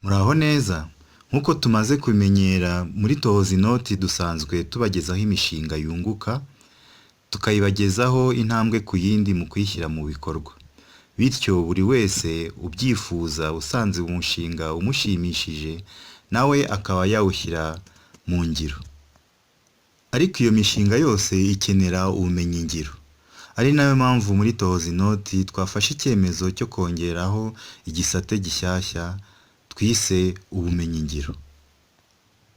Muraho neza? Nk'uko tumaze kubimenyera muri Tohoza Inoti, dusanzwe tubagezaho imishinga yunguka, tukayibagezaho intambwe ku yindi mu kuyishyira mu bikorwa. Bityo buri wese ubyifuza, usanze umushinga umushimishije, nawe akaba yawushyira mu ngiro. Ariko iyo mishinga yose ikenera ubumenyingiro. Ari nayo mpamvu muri Tohoza Inoti twafashe icyemezo cyo kongeraho igisate gishyashya twise ubumenyingiro.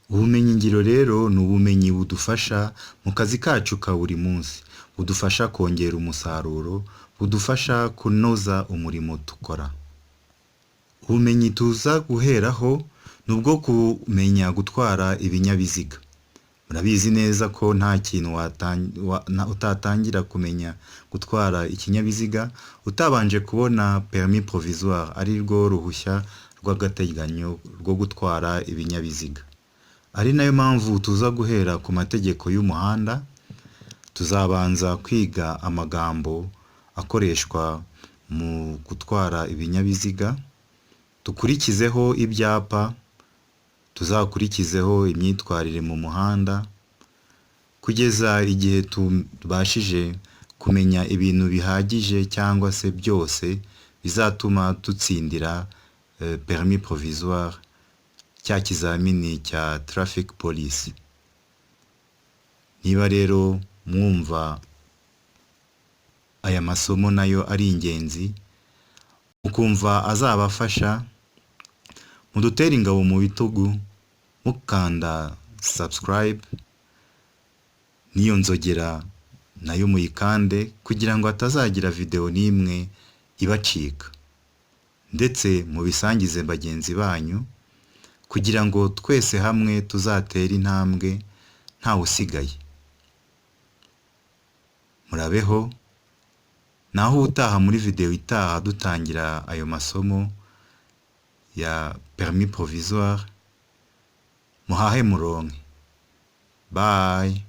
Ubumenyingiro rero ni ubumenyi budufasha mu kazi kacu ka buri munsi, budufasha kongera umusaruro, budufasha kunoza umurimo dukora. Ubumenyi tuza guheraho ni ubwo kumenya gutwara ibinyabiziga. Murabizi neza ko nta kintu utatangira kumenya gutwara ikinyabiziga utabanje kubona permis provisoire, ari rwo ruhushya rw'agateganyo rwo gutwara ibinyabiziga. Ari nayo mpamvu tuza guhera ku mategeko y'umuhanda, tuzabanza kwiga amagambo akoreshwa mu gutwara ibinyabiziga, dukurikizeho ibyapa, tuzakurikizeho imyitwarire mu muhanda, kugeza igihe tubashije kumenya ibintu bihagije cyangwa se byose bizatuma dutsindira permis provisoire, cya kizamini cya traffic police. Niba rero mwumva aya masomo nayo ari ingenzi, mukumva azabafasha, mudutere ingabo mu bitugu mukanda subscribe n'iyo nzogera nayo muyikande, kugira ngo hatazagira videwo n'imwe ibacika, ndetse mubisangize bagenzi banyu kugira ngo twese hamwe tuzatere intambwe ntawe usigaye. Murabeho, naho ubutaha muri videwo itaha dutangira ayo masomo ya permis provisoire. Muhahe muronke. Bye.